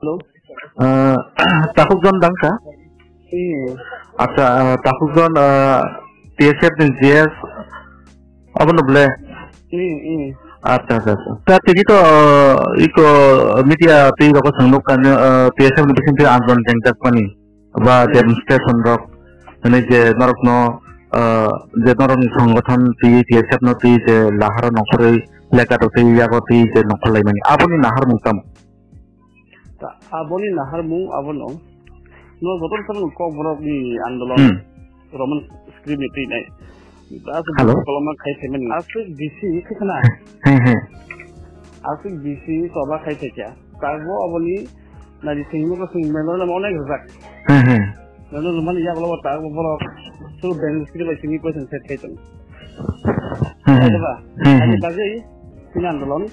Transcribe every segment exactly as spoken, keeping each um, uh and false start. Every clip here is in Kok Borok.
Hello. Ah, Takhukjon dangkha? Hmm. Acha, ah, Takhukjon, ah, T S F ni G S, abono ble? Hmm, hmm. Acha, acha, acha. Ta tini to, ah, iko media twi rok swng nuk kan, ah, T S F ni bising twi andolon jengjakmani ba Hmm. demonstration rok, hwnwi je norokno, ah, je norokni songothon twi T S F no twi je laharo nongkhorwi leka rok twi yago twi je nongkhorlaimani. Aboni naharmung tamo? Ta aboni naharmung abono. No joto sabo Kokborok ni andolon Hmm. Roman script ni twi nai. Hello? Koloma khai phaimani. Aswk D C khe khna. He, he. Aswk D C choba khai phaikha. Tabo aboni nadi singmo ko sing melo na onek rijak. He, he. Nono lumani yak lo ta borok. Su ben sini bai sini question set khai tong. Hmm, hmm. Ada ba? Hmm, hmm. Ani bagwi sini andolon.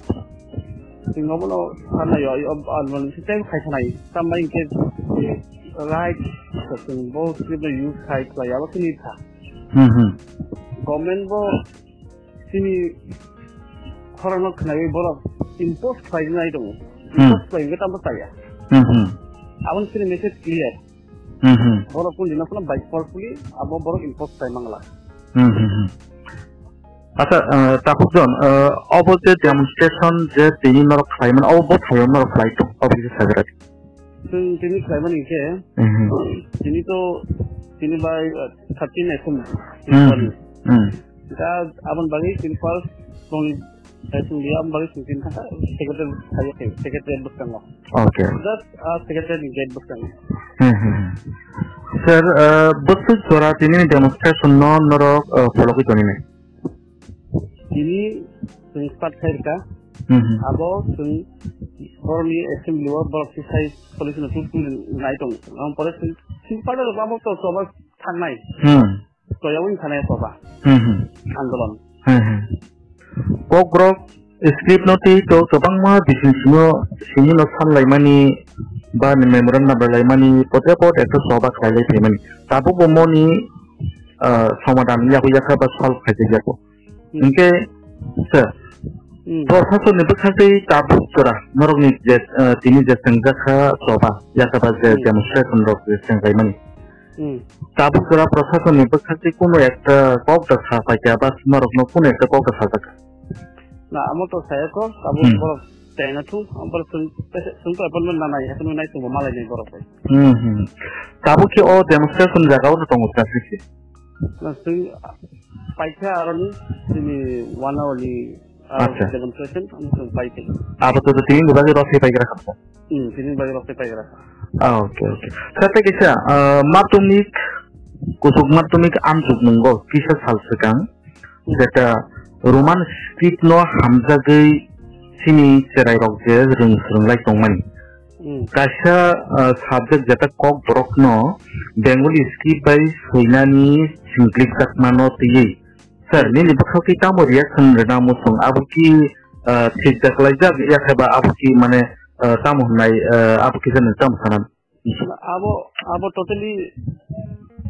Sing obo no sana yo, yo andolon siteng khai sanai. Tambai ke right sing bo script use khai khlai abo sini tha. Hmm, hmm. Government bo sini khorang no khnaiwi borok impose khlai nai tongo. Hmm. Impose khlai wngkhe tamo chaya. Hmm, hmm. Aboni sini message clear. Hmm, hmm. Borok kundina phano by forcefully abo borok impose khai mangla. Hmm, hmm, hmm. Acha, ah, Takhukjon, ah, obo je demonstration je tini norok khlai mano, obo bo thaio norok khlai tong, obo kisa sagra. Chwng tini khlai mani khe, Hmm, hmm. Tini to, tini bai, ah, thirteen April. Hmm, hmm. Da aboni bagwi tini first tongni Kaising dia bari singkin kha, secretary saya ke, secretary bwskango. Okay. Just, ah, secretary ni gate bwskango. Hmm, hmm, hmm. Sir, ah, bwswk jora tini demonstration no norok, ah, phologwi toni nai? Tini chwng start khai rwkha. Hmm, hmm. Abo chwng borokni assembly o borok tisai solution tut tut nai tong. Ang pore chwng, chwng pada rok abo to choba thangnai. Hmm. Toya wng thani choba. Hmm, hmm. Andolon. Hmm, hmm. Kokborok script no twi to kwbangma bising simi no, simi no sanlaimani ba ni memorandum rwlaimani pote pote ekta choba khlailai phaimani. Tabuk bo moni, ah, somadan yago yakha ba solve khaijak yago. Hmm. Hinkhe, sir, Hmm. Proshasonni bwkhaktwi tabuk jora norokni je, ah, tini je chwngjakha choba yakha ba je Hmm. demonstration rok je chwnglaimani. Hmm. Tabuk jora proshasonni bwkhaktwi kuno ekta kok da sa paikha ba norokno kuno ekta kok da sajak? Na, amo to saya ko, tabuk Hmm. borok chaina thu, borok chwng, chwng to appointment na nai, haino nai chwngbo malai nai borok bai. Hmm, hmm. Tabuk khe o demonstration jaga o tongo traffic se? Na, chwng paikha aroni, chini one hour ni, ah, Acha. demonstration, amo chwng paikha. Abo to tini ni bagwi rosai paigra kha. Hmm, tini ni bagwi rosai paigra kha. Ah, okay, okay. Sir, tei kisa, ah, madhyamik, kuchuk madhyamik amchukmungo kisa sal swkang, jeta Roman script no hamjagwi chini cherairok je rwng swrwnglai tongmani. Hmm. Kaisa, ah, subject jeta Kokborok no Bengali script bai swinani singklikjakmano twiwi. Sir, Hmm. nini bwkhao khe tamo reaction rwna muchung? Abo ki, ah, thikjaklaijak ya khe ba abo ki mane, ah, tamo hwnai, ah, abo kisa nini tamo sana? Abo, abo totally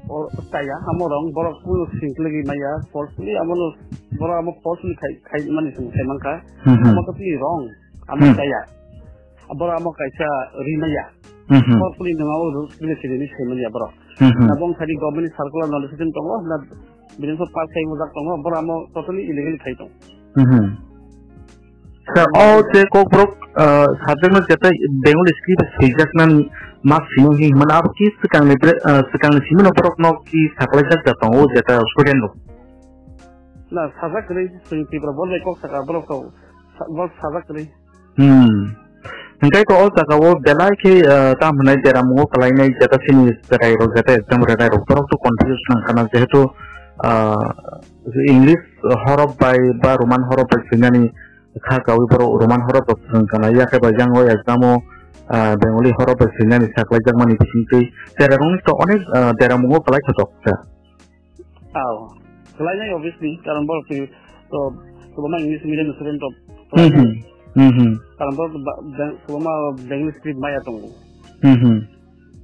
o chaya, amo rong borok kunu singklegwi maya, forcefully amo no, borok amo forcefully khai, khai mani song khai mankha. Hmm, hmm. Amo totally wrong, amo Hmm. chaya. Borok amo kaisa ri maya. Hmm, hmm. Forcefully nung abo rules kile kile ni khai manya borok. Hmm, hmm. Na bong thani government ni circular notification tongo, na bini pass khai mujak tongo, borok amo totally illegally khai tongo. Hmm, hmm. Sir, o je Kokborok, ah, subject no jeta Bengali script swijak nan mas sino hi man abo ki swkang ni bre-, ah, swkang ni simi no borok no ki saklai jak jak tongo jeta student rok. Na sajak kwrwi chwng Tripura borok bai kok saka borok to sa-, borok sajak kwrwi. Hmm. Hingkai to o jaga o belai khe, ah, tam hwnai deramungo kwlainai jeta sini cherai rok jeta exam renai rok borok to confuse nang kana jehetu, ah, English horop bai ba Roman horop bai swinani kha kawi borok Roman horop rok swng kana, yakhe ba yang o exam o, ah, Bengali horop bai swinani saklai jakmani bisingtwi cherai rokni to onek, ah, deramungo kwlai kha tok sir. Aw, kwlainai obviously, karon borok twi to kwbangma English medium student to Hmm, kwlainai. Hmm. Hmm, hmm. Karon borok ba-, beng-, kwbangma Bengali script maya tongo. Hmm, hmm.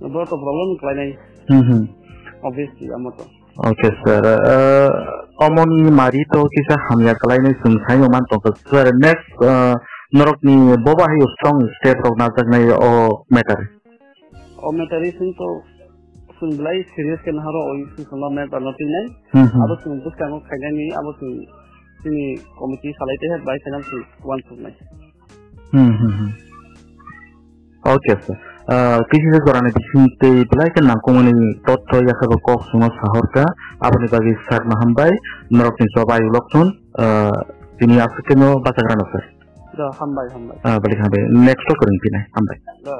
Borok to problem kwlainai. Hmm, hmm. Obviously, amo to. Okay, sir. Uh, omoni mari to kisa hamya kwlainai chwng saimano man tongkha. Sir, next, uh, Norokni boba hai strong step rok najaknai o matter. O matter sing to sing belai serious ke naharo o issue song matter no tinai. Hmm, hmm. Abo sing bwskango khainani abo sing sini committee salai te bai khainani sing wan suknai. Hmm, hmm, hmm. Okay, sir. Ah, kisi se jorani bising tei belai ke nangkukmani totto yasabo kok sungo sahorka. Aboni bagwi sakno hambai. Norokni jobai uloksun. Ah, tini aswk keno bachakrano, sir. Da, hambai, hambai. Ah, balik hambai. Next talk ring pinai. Hambai. Da.